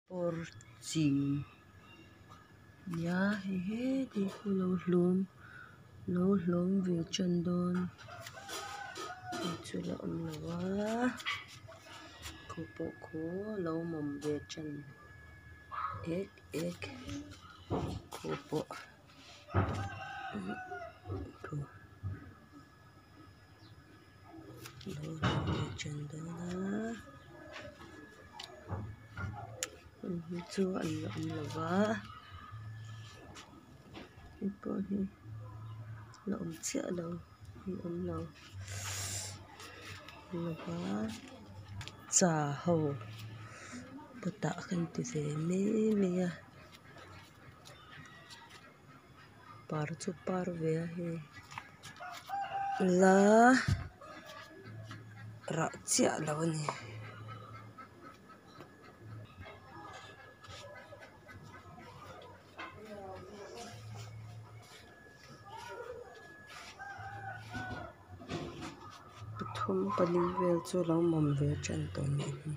Pawr chi nia hei heti khu lo hlawm lo hlawm ve tan dawn hei chu la awm lo a khu pawh khu lo mawm ve tan ek ek khu pawh khu lo hlawm ve tan dawn a heng hi chu an la awm lo va hei pawh hi la awm chiah lo an awm lo lo va cha ho kawtah kan ti ve mai mai a par chu par ve a hei la rah chiah lo a ni. Pathum pali vel chu lo mawm ve tan tawh a nih hi.